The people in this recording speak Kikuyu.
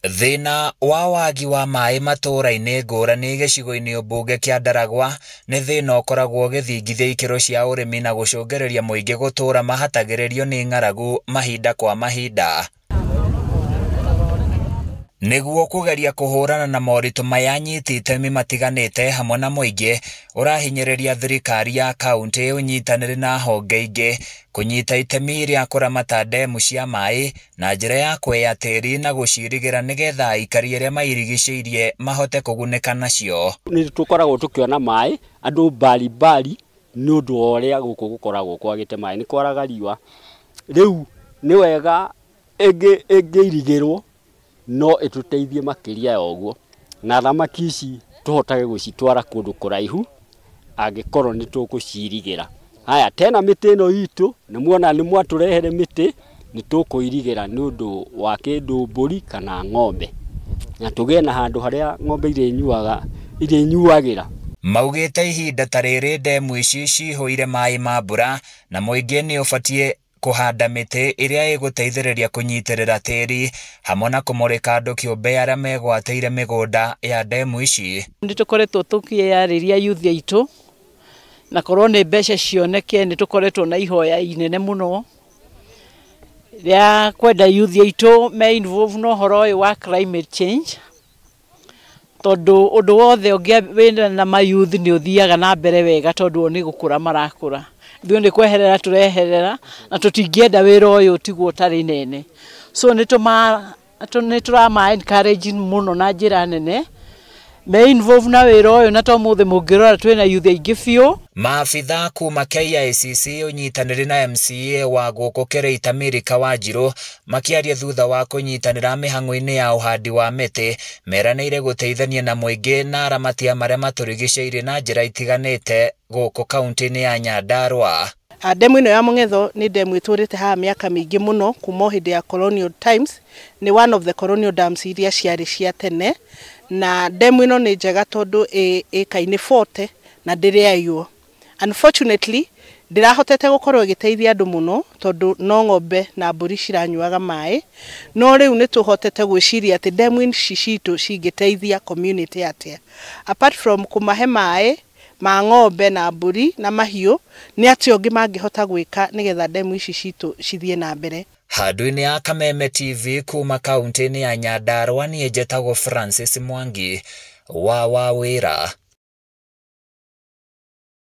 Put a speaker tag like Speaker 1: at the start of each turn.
Speaker 1: Thĩna wa wagi wa maĩ matũũra-inĩ ngũrani gĩcigo-inĩ mbunge kĩa Ndaragwa nĩ thĩna ũkoragwo ũgĩthingithia ikĩro cia ũrĩmi na gũcũngĩrĩria mũingĩ gũtũũra mahatagĩrĩrio nĩ ng'aragu mahinda kwa mahinda. Nĩguo kũgeria kũhũrana na moritũ maya, anyiti itemi matiganĩte hamwe na mũingĩ ũrahinyĩrĩria thirikari ya kaunti ũnyitanĩre na honge ingĩ kũnyita itemi rĩa kũramata ndemu cia maĩ na njĩra ya kweya tĩri na gũcirigĩra nĩgetha aikari arĩa mairigicĩirie mahote kũgunĩka nacio.
Speaker 2: Nĩ tũkoragwo tũkĩona maĩ andũ mbalimbali nĩ ũndũ wa ũrĩa gũkũ gũkoragwo kwagĩte maĩ, nĩ kwaraga riũa. Rĩu nĩ wega ĩngĩirigĩrwo no ĩtũteithie makĩria ya ũguo, na thamaki ici tũhotage gũcitwara kũndũ kũraihu angĩkorwo nĩ tũkũcirigĩra. Haya, tena mĩtĩ ĩno itũ nĩ muona nĩ mwatũrehere mĩtĩ, nĩ tũkũirigĩra nĩ ũndũ wa kĩndũ mbũri kana ng'ombe, na tũgĩe na handũ harĩa ng'ombe irĩnyuagĩra.
Speaker 1: Maugĩte ihinda ta rĩrĩ ndemu ici cihũire maĩ ma mbura na mũingĩ nĩ ũbatiĩ kũhanda mĩtĩ ĩrĩa ĩgũteithĩrĩria kũnyitĩrĩra tĩri hamwe na kũmũrĩka andũ kĩũmbe arĩa megwatĩire mĩgũnda ya ndemu ici.
Speaker 3: Nĩ tũkoretwo tũkĩarĩria youth aitũ na korwo nĩ mbeca cioneke, nĩ tũkoretwo na ihoya inene mũno rĩa kwenda youth aitũ me involve na ũhoro ũyũ wa climate change, tondũ ũndũ wothe wĩna na mayouth nĩ ũthiaga na mbere wega, tondũ o nĩ gũkũra marakũra. Ithuĩ nĩ kweherera tũreherera na tũtingĩenda wĩra ũyũ ũtigwo ũtarĩ nene, so nĩ tũrama encourage mũno na njĩra nene me involve na wĩra ũyũ, na to mũthĩ mũngĩrora twĩna youth aingĩ biũ.
Speaker 1: Maabitha kuma KICC ũnyitanĩri na MCA wa gũkũ Kĩrĩita Milika Wanjirũ makĩaria thutha wa kũnyitanĩra mĩhang'o-inĩ ya ũhandi wa mĩtĩ meranĩire gũteithania na mũingĩ na aramati a marĩa matũrigicĩirie na njĩra itiganĩte gũkũ kaunti-inĩ ya Nyandarua.
Speaker 4: Ndemu ĩno ya Mũng'etho nĩ ndemu ĩtũrĩte haha mĩaka mĩingĩ mũno kuma hĩndĩ ya colonial times, nĩ one of the colonial dams iria ciarĩ cia tene, na ndemu ĩno nĩ njega tondũ ĩka-inĩ 40 na ndĩrĩaiywo. Unfortunately ndĩrahotete gũkorwo ĩgĩteithia andũ mũno tondũ no ng'ombe na mbũri ciranyuaga maĩ, no rĩu nĩ tũhotete gwĩciria atĩ ndemu ici citũ cingĩteithia community atĩa, apart from kũmahe maĩ ma ng'ombe na mbũri na mahiũ, nĩ atĩa ũngĩ mangĩhota gwĩka nĩgetha ndemu ici citũ cithiĩ na mbere.
Speaker 1: Handũ-inĩ ya Kameme TV kuma kaunti-inĩ ya Nyandarua, niĩ njĩtagwo Francis Mwangi wa Wawĩra.